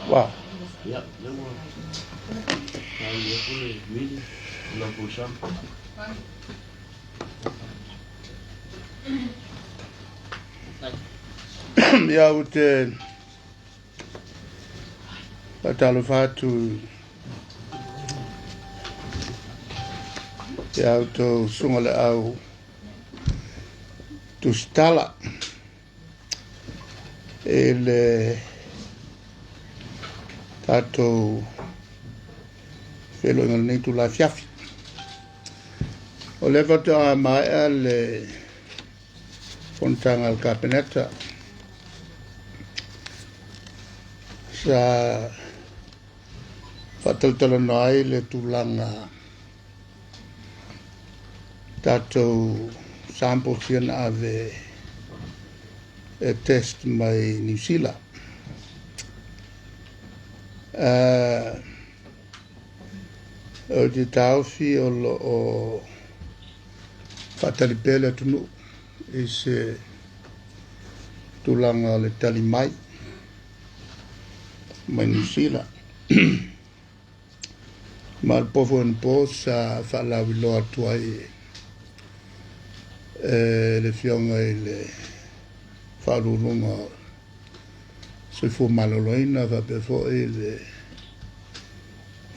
Ua. Ia, lea ua sauni atu le mili i lau folasaga. Ia, ou te faatalofa atu ia outou susuga le au tusitala i le tatou feiloaiga o lenei itula afiafi. O lea faatoa maea le fonotaga a le Kapeneta sa faatalatalanoa ai le tulaga tatou samples ia na ave e test mai Niu Sila. Ou te taofi o lo o faatali pea le atunuu i se tulaga o le tali mai mai Niu Sila. Ma o le po foi anapo sa faalauiloa atu ai e le Afioga i le Faauluuluga o Soifua Maloloina faapea foi le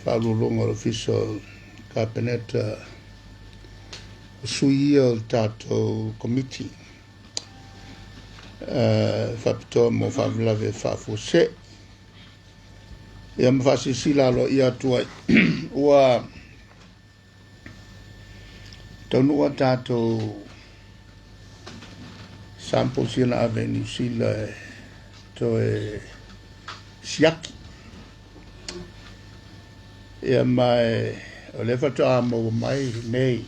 Faauluuluga o le Ofisa o Kapeneta, o sui ia o le tatou Komiti faapitoa mo faalavelave faafuasei. Ia ma faasilasila aloaia atu ai ua taunuu a tatou samples ia na ave i Niu Sila e toe siaki. Ia ma e, o lea faatoa maua mai nei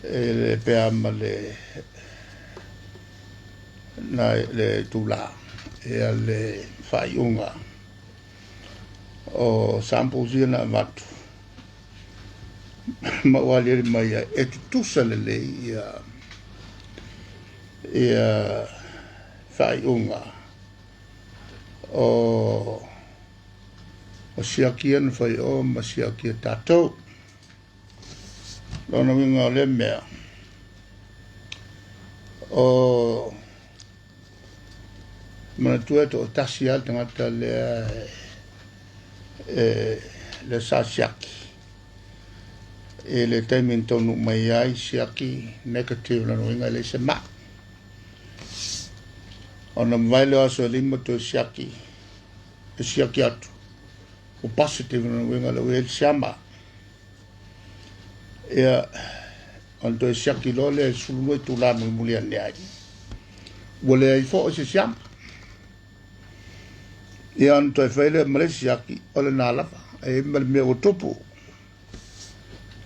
e le pea ma le na le itulā ia le faaiuga o samples ia na avatu ma ua aliali mai ai e tutusa lelei ia ia faaiuga o o siaki ia na fai o ma siaki e tatou. Lona uiga o lea mea, o manatua e toatasi lava le tagata lea e lea sa siaki i le taimi na taunuu mai ai siaki negative, lona uiga e leai se mai. Ona mavae lea o aso e 5 toe siaki, e siaki atu ua positive, lona uiga lea ua i ai le siama. Ia, ona toe siaki loa lea i le 12 itula mulimuli ane ai, ua leai foi se siama. Ia, ona toe fai lea ma le isi siaki, o lena lava, e i ai ma le mea ua tupu.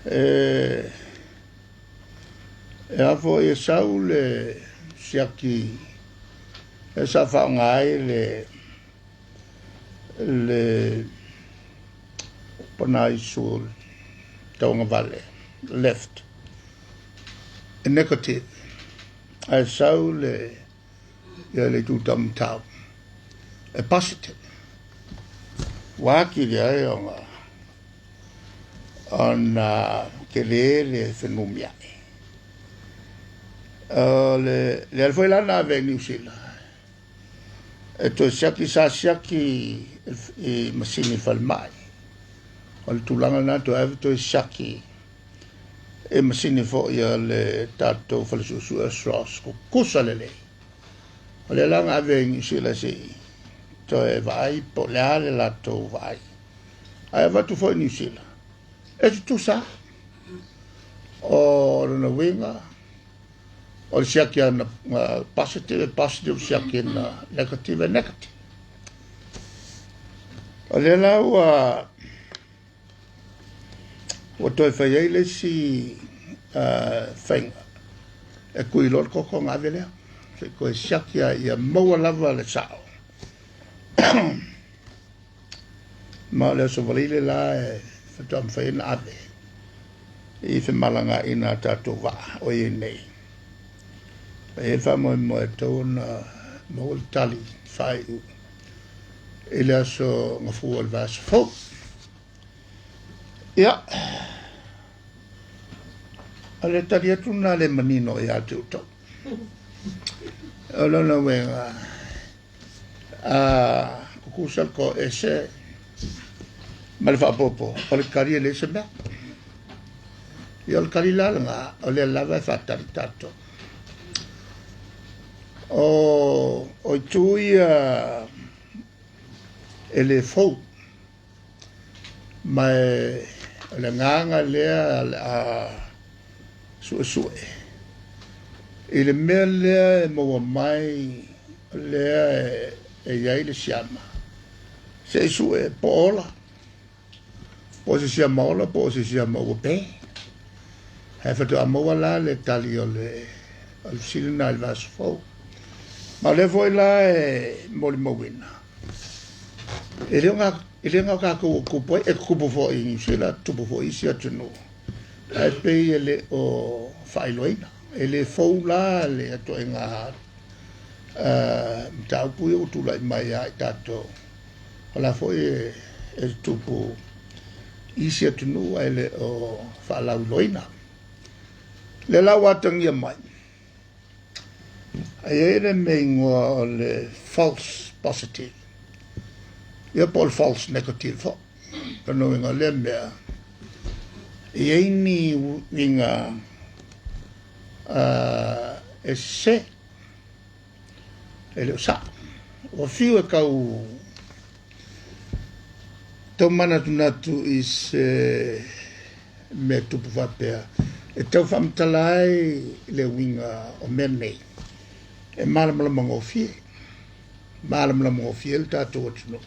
E a foi e sau le siaki e sa faaaoga ai le panaisu o le tauagavale left e negative, ae sau le ia le itu taumatau e positive. Ua atili ai ona ona tele le fenumiai. O le le foi la na ave i Niu Sila e toe siaki, sa siaki i masini falemai. O le tulaga lena, toe ave toe siaki e masini foi a le tatou fale suesue o SROS, tutusa lelei. O lea la na ave i Niu Sila se i toe vaai po o le a le latou vaai. Ae avatu foi i Niu Sila, e tutusa. O lona uiga, o le siaki ana positive e positive, siaki na negative e negative. O lea la ua ua toe fai ai le isi faiga e kui loa le koko ona ave lea se i toe siaki a ia maua lava le sao. Ma o le Aso Faraile la e faatoa mafai ai ona ave i femalagaaiga a tatou vaa o i ai nei. E i ai le faamoemoe e tatau ona maua le tali faaiu I le aso Gafua o le vaiaso fou. Ia, o le tali atu lena le manino ia te outou. O lona uiga, a tutusa le toese ma le faaopoopo, o le tali e leai se mea. Ia o le tali la lena, o lea lava e faatali tatou. O itu ia e le fou, ma o le agaga lea o le a suesue i le mea lea e maua mai lea e i ai le siama, se i sue po o ola, po o se siama ola po o se siama ua pe. Ae faatoa maua la le tali o le fesili lena i le vaiaso fou. Ma o lea foi la e molimauina, e le na o tatou o tupu ai, e tutupu foi i Niu Sila, tutupu foi i isi atunuu, ae pei e le o faailoaina. E le fou la le ituaiga mataupu ia ua tulai mai ia i tatou, o la foi e tutupu i isi atunuu ae le o faalauiloaina. Lea la ua atagia mai, e i ai le mea igoa o le false positive, ia po o le false negative foi. O lona uiga o lea mea, e i ai ni uiga e sese, e le o sao. Ua fiu e tau manatunatu i se mea tupu faapea, e tau faamatala ai le uiga o mea nei, e malamalama gofie, malamalama gofie le tatou atunuu.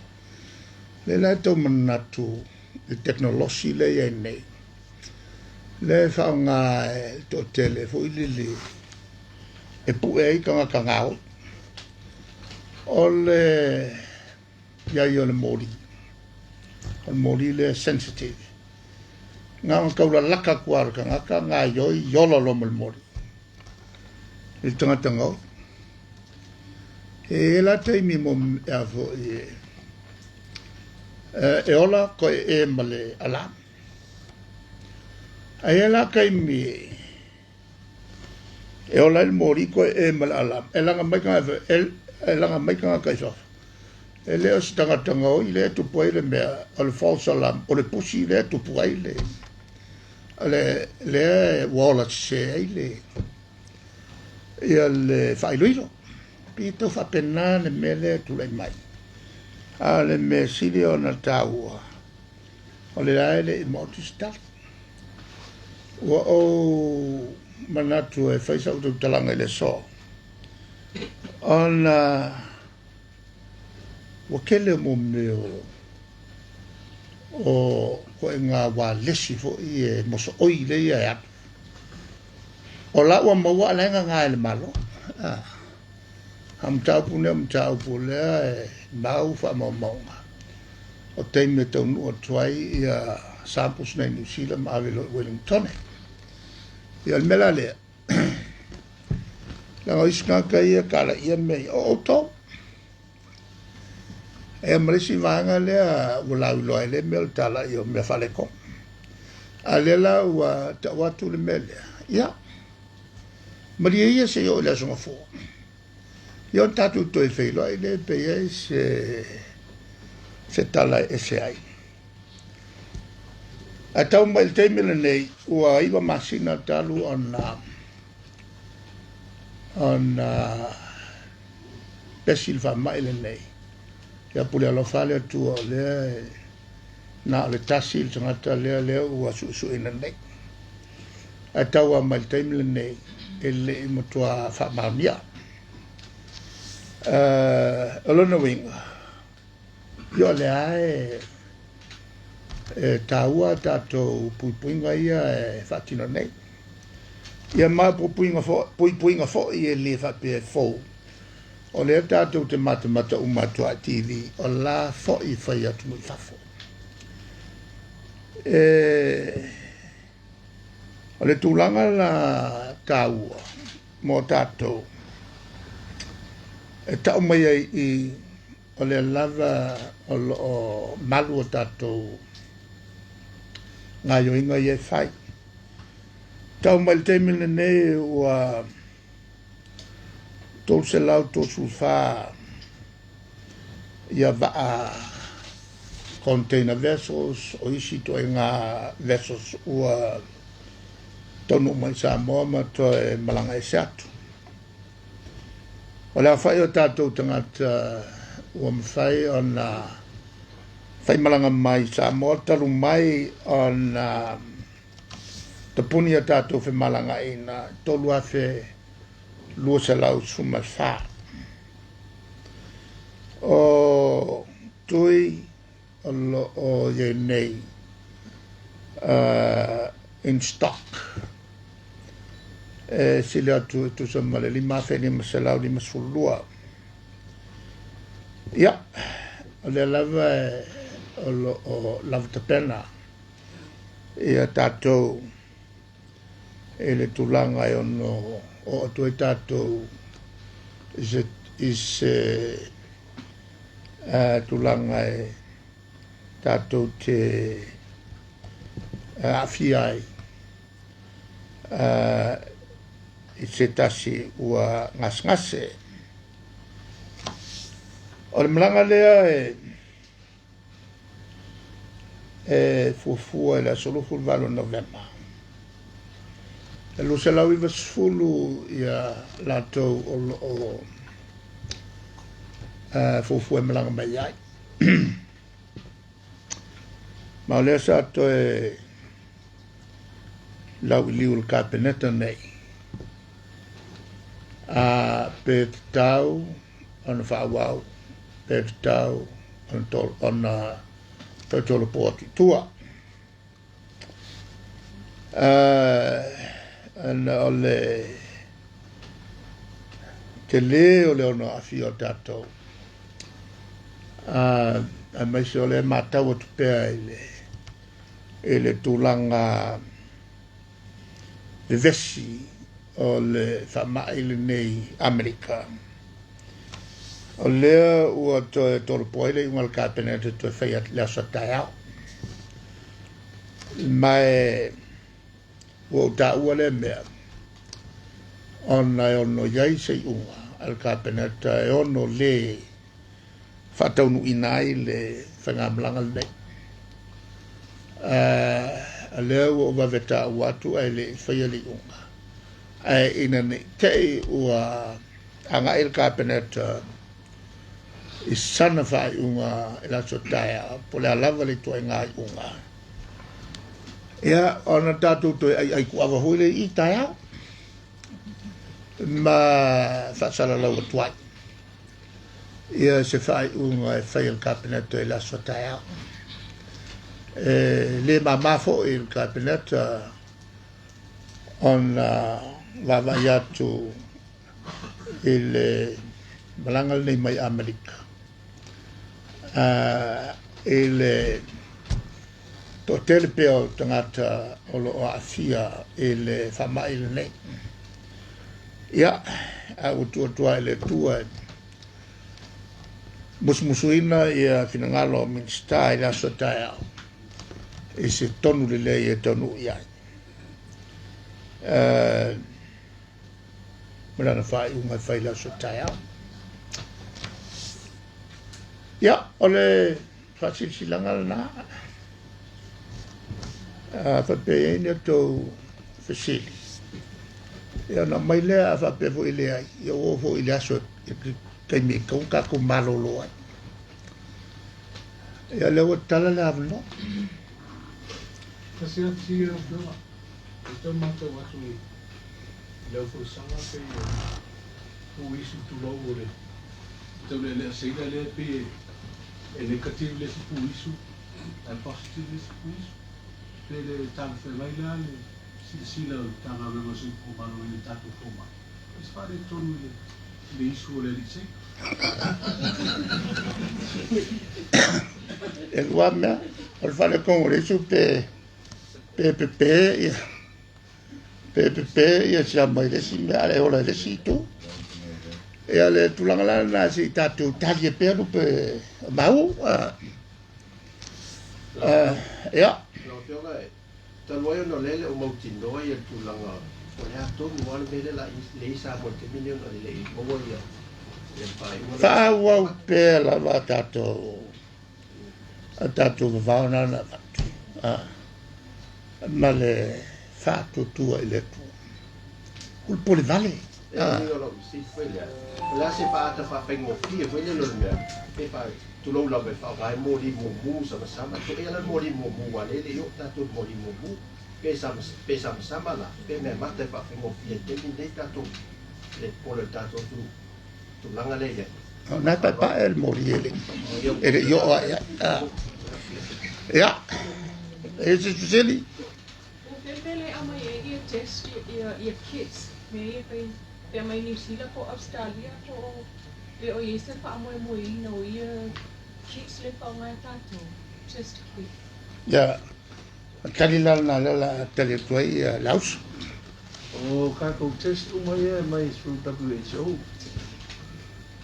Lea la e tau manatu i le tekonolosi lea e i ai nei, lea e faaaoga e le toatele foi lele e pue ai tagata gaoi. O le iai o le moli, o le moli lea sensitive. Na ona taulalaka atu lava o le tagata gaoioi ola loa ma le moli i le tagata gaoi. E i ai la taimi mo a foi e ola koe e ma le alarm. Ae i ai la taimi e ola ai le moli koe e ma le alarm, e laga mai tagata, e laga mai tagata i fafo. E le o se tagata gaoi lea e tupu ai le mea, o le false alarm, o le pusi lea e tupu ai le, lea ua ola sese ai le, ia le faailoilo. Pei e tau faapena le mea lea e tulai mai. A o le mea sili ona taua, o le la e le i maoti se tali. Ua ou manatu e fai sau tautalaga i le aso, ona ua tele mo mea o ituaiga ualesi foi e mosooi lea e alu. O la ua maua a la e gaga e le Malo. A mataupu nei o mataupu lea e mau faamaumauga o taimi e taunuu atu ai ia samples nei Niu Sila ma ave loa i Wellington. Ia o le mea la lea, leaga o isi tagata ia talaia mea ia, o outou. Ia ma le isi vaega lea ua lauiloa ai lea mea o le talaia o mea faaletonu. A lea la ua tau atu le mea lea, ia, malie ia se i oo i le Aso Gafua. Ia ona tatou toe feiloai lea pe i ai se tala e ese ai. Ae tau mai i le taimi lenei, ua 9 masina talu ona pesi le faamai lenei. Ia pule alofa le Atua o lea na o le tasi le tagata lea ua suesueina nei. Ae tau lava mai le taimi lenei e le i matua faamaonia. O lona uiga, ia o lea e taua tatou puipuiga ia e faatino nei. Ia ma puipuiga foi e le faapea e fou. O lea tatou te matamata uma atu a TV, o la foi fai atu i fafo. O le tulaga la taua mo tatou e tau mai ai i o lea lava o lo o malu o tatou gaoioiga ia e fai. Tau mai le taimi lenei ua 334 ia vaa container vessels o isi ituaiga vessels ua taunuu mai i Samoa ma toe malaga ese atu. O le aofai o tatou tagata ua mafai ona faimalaga mai i Samoa talu mai ona tapuni a tatou femalagaaiga 3,214. O tui o lo o i ai nei in stock e sili atu e tusa ma le 5,552. Ia, o lea lava o lo o lava tapena ia tatou i le tulaga e ono oo atu ai tatou i se tulaga e tatou te aafia ai i se tasi ua gasegase. O le malaga lea e fuafua i le aso 28 o Novema. E 290 ia latou o lo o fuafua e malaga mai ai. Ma o lea sa toe lauiliu i le Kapeneta nei, a pe tatau ona faaauau, pe tatau ona toe tolopo atu i tua. Ona o le tele o le ono aafia o tatou, aemaise o le matau atu pea i le tulaga vevesi o le faamai lenei Amerika. O lea ua toe tolopo ai le iuga a le Kapeneta toe fai le aso taeao. Ma e ua ou taua lea mea, ona e ono i ai se iuga a le Kapeneta e ono le faataunuuina ai le faigamalaga lenei. A lea ua ou vave taua atu ae le i faia le iuga. Ae ina nei te i ua agai le Kapeneta i sana faaiuga i le aso taeao, po o le a lava le ituaiga iuga. Ia, ona tatou toe aiai kuava foi le i taeao ma faasalalau atu ai ia se faaiuga e fai e le Kapeneta i le aso taeao. E le mamā foi i le Kapeneta ona vaavaai atu i le malaga lenei mai Amerika i le toatele pea o tagata o lo o aafia i le faamai lenei. Ia, a ua tuu atu lava i le Atua e musumusuina ia finagalo o Minisita i le aso taeao i se tonu lelei e taunuu i ai. Ma lana faaiuga e fai i le aso taeao. Ia, o le faasilasilaga lena. Faapea i ai ni outou fesili. Ia, ona aumai lea, a faapea foi e leai, ia ua oo foi i le aso e taimi e tatau ona tatou malolo ai. Ia, lea ua tatala le avanoa. Tasi lava fesili lau Afioga, e tau matau atu i le aufolasaga pei e puisu tulou o le taulealea seila lea pei e negative le isi puisu ae positive le isi puisu. Pe le talafeagai la le silasila o le Matagaluega o le Soifua Maloloina i tatou fomai, e se faaletonu i le isu o le alii seila. E lua mea, o le faaletonu o le isu pe pepe ia pe pepe ia siama i le isi mea, a le ola i le isi itu. Ia le tulaga la lena se i tatou tali e pea lupe mau. Ia. Lau Afioga, talu ai ona o lea e le o mautinoa le tulaga o le a tonu lava le mea lea o le a leai i Samoa i le taimi lenei ona e le i maua le faaiuga lea. Faaauau pea lava a tatou vavao na na avatu ma le faatuatua i le Atua. O le pole vale. E uiga o lau fesili foi lea, o le a se faaata faafaigofie foi lea o le mea, pe tulou lava e faaaoga ai moli mumu samasama, toea la le moli mumu aua o lea e le i oo tatou i le moli mumu, pe samasama la, pe meamata e faafaigofie i le taimi lenei tatou le popole o le tatou atunuu, tulaga lea e i ai. O na paepae le moli e le i oo ai ai. Ia, e se fesili? Ua pele aumai ai ia test ia kits mea ia pei pe aumai Niu Sila po o Ausetalia po o le o i ai se faamoemoeina o ia kits lea e faaaoga e tatou, test kit. Ia, tali la lena lea o le a tali atu ai le auso. O tatou test uma ia e mai through WHO.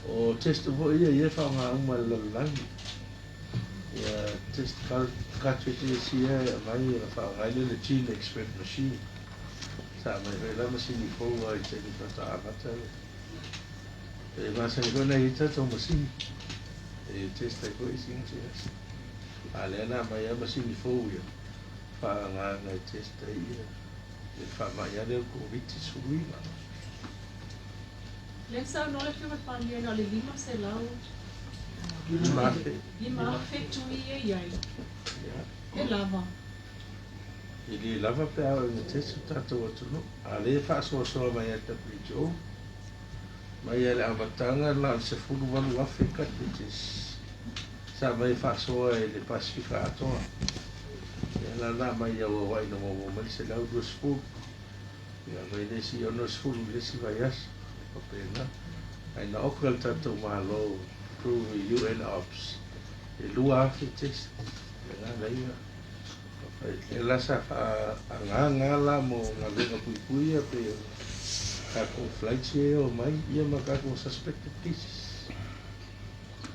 O test foi ia ia e faaaoga uma e le lalolagi. Ia test cartridges ia e aumai ona faaaoga ai lea le Gene Expert machine. Sa aumai foi la masini fou lava i le taimi faatoa amata le. E masani foi ona i ai tatou masini e test ai foi isi gasegase. A o lea na aumai lava masini fou ia faaagaaga e test ai ia le faamai lava lea o le Koviti-19. Lea na saunoa le Afioga i le Palemia na o le 500 5,000. 5,000 tui e i ai. E lava. E le lava pe a oo ina test lo tatou atunuu. A o lea e faasoasoa mai e le WHO, mai lava i le amataga na o le 18,000 cartridges sa aumai e faasoa i le Pasefika atoa. Ia la na aumai i auauai na muamua mai le 120, ia aumai le isi 60 i le isi vaiaso, faapena. Ae na oka le tatou Malo through UN Ops e 2,000 test le agaga ia. Lea la sa faaagaaga la mo galuega puipui ia pei o tatou flights ia e o mai ia ma tatou suspected cases.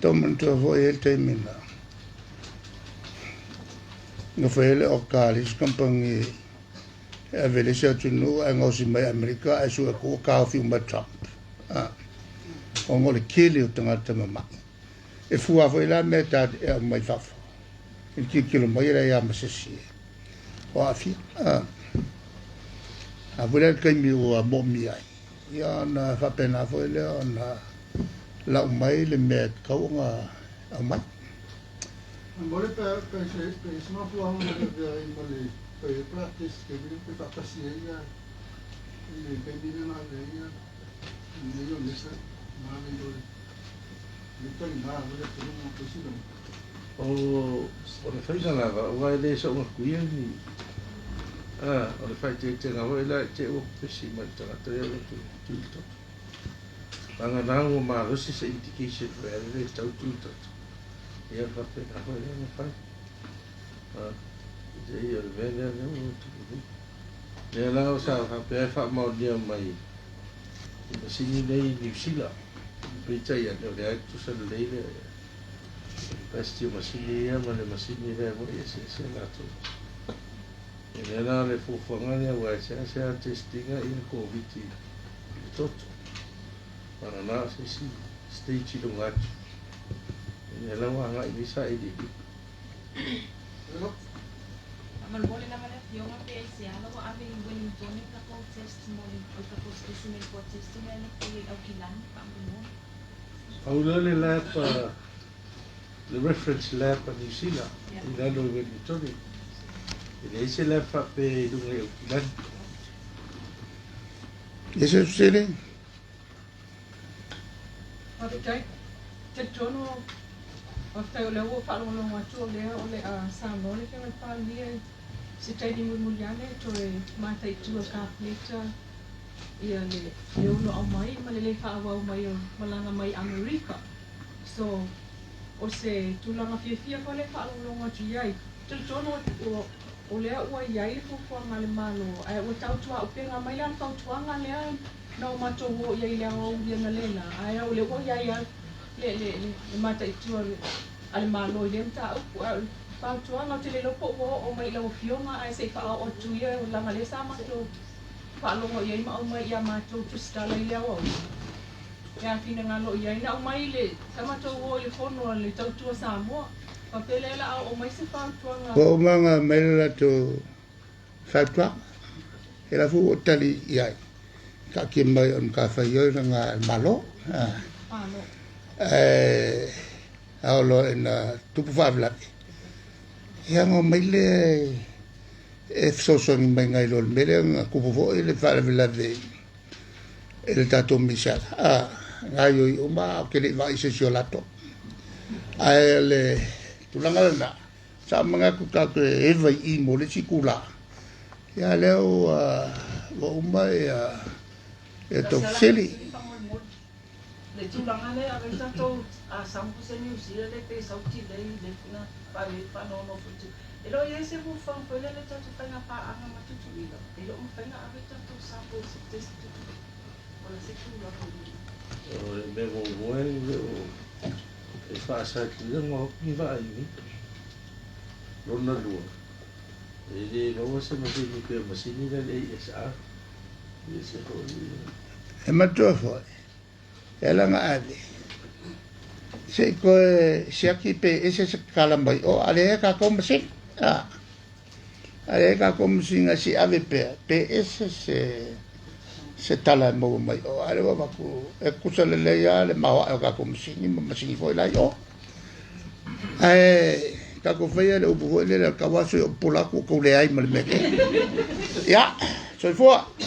Tau manatua foi e le taimi na na fai ai le oka a le isi kamupani e ave i le isi atunuu ae gaosi mai Amerika ae sue atu ua taofi uma e Trump. Ona o le tele o tagata mamai. E fua foi la mea ta e aumai fafo. I le tilotilo mai e leai lava ma se isi o aafia. A foi la le taimi ua moomia ai, ia ona faapena foi lea ona lau mai le mea e tatau ona aumai. Mole pe pe se pe se mafuaaga na le avea ai ma le fai ai pe a test taimi pe faatasi ai ia le taimi lea na ave ai ia nei o lesa na ave i o le taliga o le atunuu mo pesila. O le faiga lava, aua e le soona kuia ni o le faaeteetega foi la i te i ua pepesi mai le tagata ia ua tui le toto. Vagana ua malosi se indication foi a le tau tui le toto. Ia faapena foi lea na fai. Ia o le mea lea lea ua tupu nei. Lea la o sa faapea e faamaonia mai i masini nei i Niu Sila. Peitai ane o lea e tutusa lelei le capacity o masini ia ma le masini lea foi e eseese latou. E lea la o le fuafuaga lea aua e seasea testinga ia Koviti i le toto. Vagana o se isi stage i luga atu. E lea la ua agai nei sailiiliga. Faamolemole lava le afioga pe aisea la ua ave i Wellington le tatou test mo le o le tatou specimen for testing ae le faia i Aukilani faamolemole. Pau lea le lab, le reference lab a Niu Sila i lalo i Wellington. E leai se lab faapea i luga i Aukilani. Ia se fesili? Faafetai. Talitonu faafetai o lea ua faalogologo atu o lea o le a saunoa le Afioga i le Palemia i se taimi mulimuli ane toe mataitu e le Kapeneta ia le ono aumai ma le le faaauau mai o malaga mai Amerika. So, o se tulaga fiafia foi lea e faalogologo atu i ai. Talitonu o lea ua i ai le fuafuaga a le Malo, ae ua tautuaupega mai la le fautuaga lea Na o matou o i ai i le aoauli analeila, ae o lea ua i ai lava le, le, le, le mataitu a le Malo i lea mataupu. Ae o le fautuaga, ou te le iloa po ua oo mai i lau Afioga, ae se i faaoo atu ia, leaga o lea sa matou faalogo i ai ma aumai ia matou tusitala i le aoauli. Ia finagalo i ai. Na aumai le, sa matou o i le fono a le Tautua Samoa, faapea lea o le a oo mai se fautuaga. Ua uma ona aumai le latou fautuaga, e la foi ua ou tali i ai, taatia mai o le matafaioi lena a le Malo. Malo. Ae a oo loa ina tupu faalavelave, ia ona omai lea e fesoasoani mai nai lo le mea lea na tupu foi le faalavelave i le tatou misela. Gaoioi uma ae ou te le i vaai i se isi o latou. Ae o le tulaga lena, sa ou manatu tatou te eva i i mo le isi itula. Ia a lea ua uma ia tou fesili. Le tulaga lea ave ai tatou samples e New Zealand lea pei e sau delay lea foi na vave ai faanoanoa foi e le o i ai se fuafuaga foi lea le tatou faiga paaga ma Tutuila e le o mafai ona ave tatou samples e test Tutuila o le se tulaga o le mea muamua e le o e faasatiliga o ni vaai nei. Lona lua, e le maua se masini pei o masini lea le ASR. E se foi. E matua foi, e ala ona ave, se i toe siaki pe ese se kala mai o, a leai tatou masini. A leai tatou masini, ae se i ave pea, pe ese se tala e maua mai o. A lea ua avatu, e tutusa lelei lava le maoae o tatou masini ma masini foi la i o. Ae tatou faia le upu foi lele a le tauaso i o pola atu o tou leai ma le mea. Ia, soifua.